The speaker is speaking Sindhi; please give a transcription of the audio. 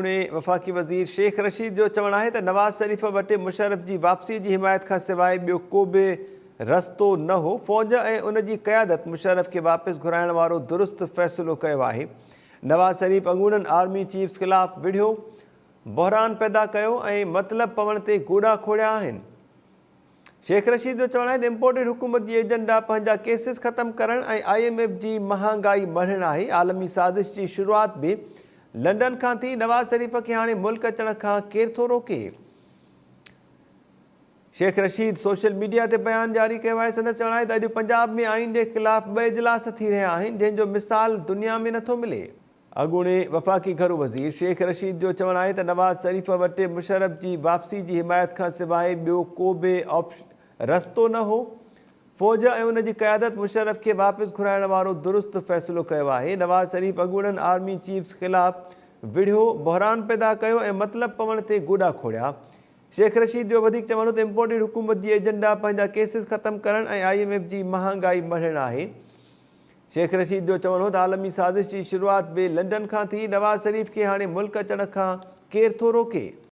اڳوڻي وفاقي وزير شيخ رشيد جو چوڻ آهي ته نواز شريف وٽ مشرف جي واپسي جي حمايت کان سواء ٻيو ڪو به رستو نه هو، فوج ۽ ان جي قيادت مشرف کي واپس گهرائڻ وارو درست فيصلو ڪيو آهي، نواز شريف اڳوڻن آرمي چيفس خلاف وڙهيو، بحران پيدا ڪيو ۽ مطلب پوڻ تي گوڏا کوڙيا آهن. شيخ رشيد جو چوڻ آهي ته امپورٽيڊ حڪومت جي ايجنڊا پنهنجا ڪيسز ختم ڪرڻ ۽ I M F جي مهانگائي مڙهڻ آهي، عالمي سازش جي شروعات به لنڊن کان ٿي، نواز شريف کي هاڻي ملڪ اچڻ کان ڪير ٿو روڪي؟ شيخ رشيد سوشل ميڊيا تي بيان جاري ڪيو آهي، سندس چوڻ آهي ته اڄ پنجاب ۾ آئين جي خلاف ٻه اجلاس ٿي رهيا آهن، جنهن جو مثال دنيا ۾ نٿو ملي. اڳوڻي وفاقي گهرو وزير شيخ رشيد جو چوڻ آهي ته نواز شريف وٽ مشرف جي واپسي جي حمايت کان سواء ٻيو ڪو به رستو نه هو، فوج ۽ ان جي قيادت مشرف کي واپس گهرائڻ وارو درست فيصلو ڪيو آهي، نواز شريف اڳوڻن آرمي چيفس خلاف وڙهيو، بحران پيدا ڪيو ۽ مطلب پوڻ تي گوڏا کوڙيا. شيخ رشيد جو وڌيڪ چوڻ هو ته امپورٽيڊ حڪومت جي ايجنڊا پنهنجا ڪيسز ختم ڪرڻ ۽ I M F جي مهانگائي مڙهڻ آهي. شيخ رشيد جو چوڻ هو ته عالمي سازش جي شروعات به لنڊن کان ٿي، نواز شريف کي هاڻي ملڪ اچڻ کان ڪير ٿو روڪي؟